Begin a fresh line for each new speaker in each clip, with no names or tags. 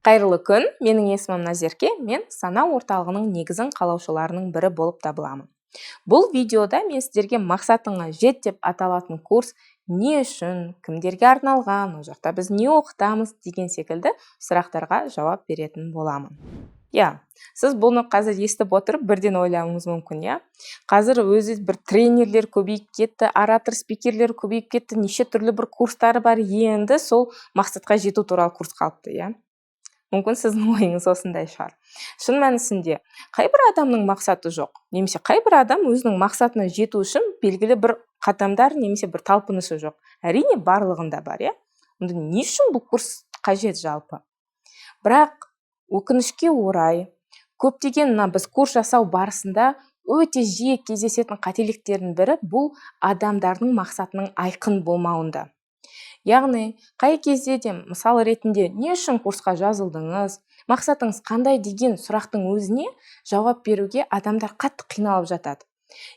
Қайырлы күн! Менің есімім Назерке. Мен Сана орталығының негізін қалаушыларының бірі болып табыламын. Бұл видеода мен сіздерге «Мақсатыңа жет» деп аталатын курс не үшін, кімдерге арналған, ол жақта біз не оқытамыз деген секілді сұрақтарға жауап беретін боламын. Иә, сіз бұны қазір естіп отырып, бірден ойлауыңыз мүмкін, иә, қазір өзі бір тренерлер көбейіп кетті, оратор, спикерлер көбейіп кетті, неше түрлі бір курстары бар, енді сол мақсатқа жету туралы курс қалыпты, иә. Мүмкін, сіздің ойыңыз осындай шығар. Шын мәнісінде, қайбір адамның мақсаты жоқ немесе қайбір адам өзінің мақсатына жету үшін белгілі бір қадамдар немесе бір талпынысы жоқ? Әрине, барлығында бар, иә. Онда не үшін бұл курс қажет жалпы? Бірақ өкінішке орай, көптеген мына біз курс жасау барысында өте жиі кездесетін қателіктердің бірі бұл адамдардың мақсатының айқын болмауында. Яғни қай кезде де, мысал ретінде, «Не үшін курсқа жазылдыңыз, мақсатыңыз қандай?» деген сұрақтың өзіне жауап беруге адамдар қатты қиналып жатады.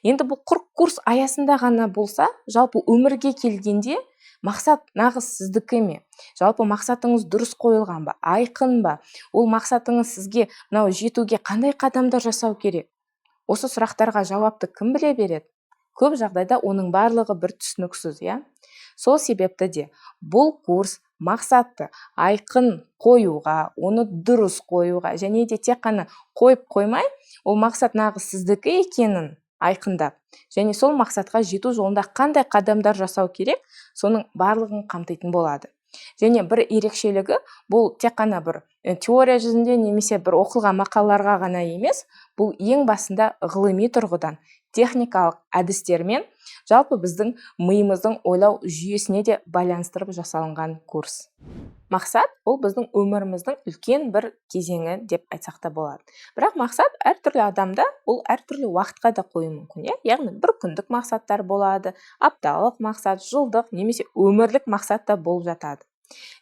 Енді бұл құр курс аясында ғана болса, жалпы өмірге келгенде мақсат нағыз сіздікі ме? Жалпы мақсатыңыз дұрыс қойылған ба, айқын ба? Ол мақсатыңыз сізге мынау жетуге қандай қадамдар жасау керек? Осы сұрақтарға жауапты кім біле береді? Көп жағдайда оның барлығы бір түсініксіз, иә. Сол себепті де бұл курс мақсатты айқын қоюға, оны дұрыс қоюға және де тек қана қойып қоймай, ол мақсат нағыз сіздікі екенін айқындап және сол мақсатқа жету жолында қандай қадамдар жасау керек, соның барлығын қамтитын болады. Және бір ерекшелігі, бұл тек қана бір теория жүзінде немесе бір оқылған мақалаларға ғана емес, бұл ең басында ғылыми тұрғыдан, техникалық әдістермен, жалпы біздің миымыздың ойлау жүйесіне де байланыстырып жасалынған курс. Мақсат бұл біздің өміріміздің үлкен бір кезеңі деп айтсақ та болады. Бірақ мақсат әртүрлі адамда, ол әртүрлі уақытқа да қоюы мүмкін, иә. Яғни бір күндік мақсаттар болады, апталық мақсат, жылдық немесе өмірлік мақсат та болып жатады.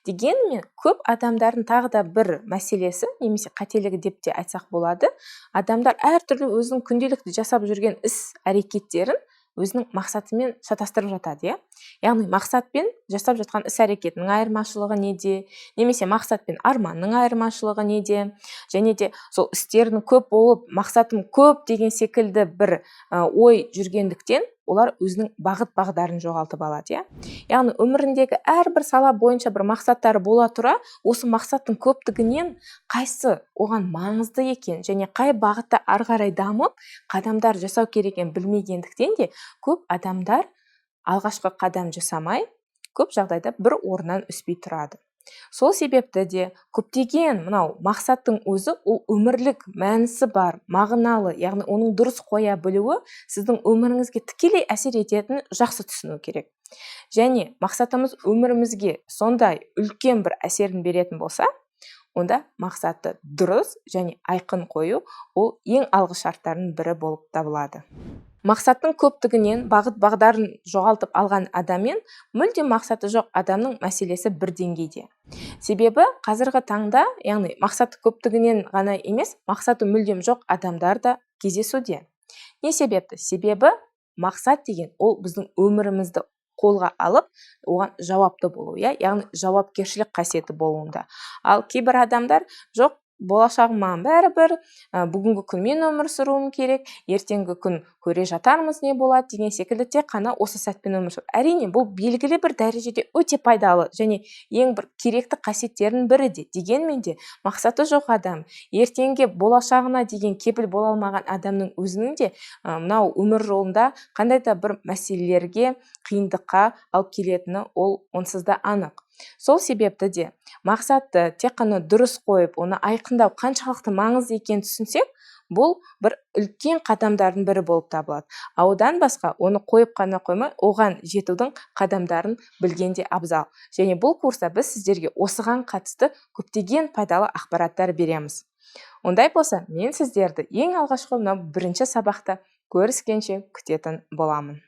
Дегенмен көп адамдардың тағы да бір мәселесі немесе қателігі деп те айтсақ болады, адамдар әртүрлі өзінің күнделікті жасап жүрген іс әрекеттерін өзінің мақсатымен шатастырып жатады, иә. Яғни мақсат пен жасап жатқан іс әрекетінің айырмашылығы неде немесе мақсат пен арманның айырмашылығы неде және де сол істердің көп болып, мақсатым көп деген секілді бір ой жүргендіктен, олар өзінің бағыт бағдарын жоғалтып алады, иә. Яғни өміріндегі әрбір сала бойынша бір мақсаттары бола тұра, осы мақсаттың көптігінен қайсы оған маңызды екен және қай бағытта ары қарай дамып, қадамдар жасау керек екенін білмегендіктен де, көп адамдар алғашқы қадам жасамай, көп жағдайда бір орнынан өспей тұрады. Сол себепті де көптеген мынау мақсаттың өзі ол өмірлік мәнісі бар, мағыналы, яғни оның дұрыс қоя білуі сіздің өміріңізге тікелей әсер ететінін жақсы түсіну керек. Және мақсатымыз өмірімізге сондай үлкен бір әсерін беретін болса, онда мақсатты дұрыс және айқын қою ол ең алғы шарттардың бірі болып табылады. Мақсаттың көптігінен бағыт бағдарын жоғалтып алған адаммен мүлдем мақсаты жоқ адамның мәселесі бір деңгейде. Себебі қазіргі таңда, яғни мақсаты көптігінен ғана емес, мақсаты мүлдем жоқ адамдар да кездесуде. Не себепті? Себебі мақсат деген ол біздің өмірімізді қолға алып, оған жауапты болу, иә, яғни жауапкершілік қасиеті болуында. Ал кейбір адамдар: «Жоқ, болашағым маған бәрібір, бүгінгі күнмен өмір сүруім керек, ертеңгі күн көре жатармыз не болады» деген секілді тек қана осы сәтпен өмір сүру. Әрине, бұл белгілі бір дәрежеде өте пайдалы және ең бір керекті қасиеттердің бірі де. Дегенмен де мақсаты жоқ адам, ертеңге болашағына деген кепіл бола алмаған адамның өзінің де мынау өмір жолында қандай да бір мәселелерге, қиындыққа алып келетіні ол онсыз да анық. Сол себепті де мақсатты тек қана дұрыс қойып, оны айқындау қаншалықты маңызды екенін түсінсек, бұл бір үлкен қадамдардың бірі болып табылады. А одан басқа оны қойып қана қоймай, оған жетудің қадамдарын білген де абзал. Және бұл курста біз сіздерге осыған қатысты көптеген пайдалы ақпараттар береміз. Ондай болса, мен сіздерді ең алғашқы мынау бірінші сабақта көріскенше күтетін боламын.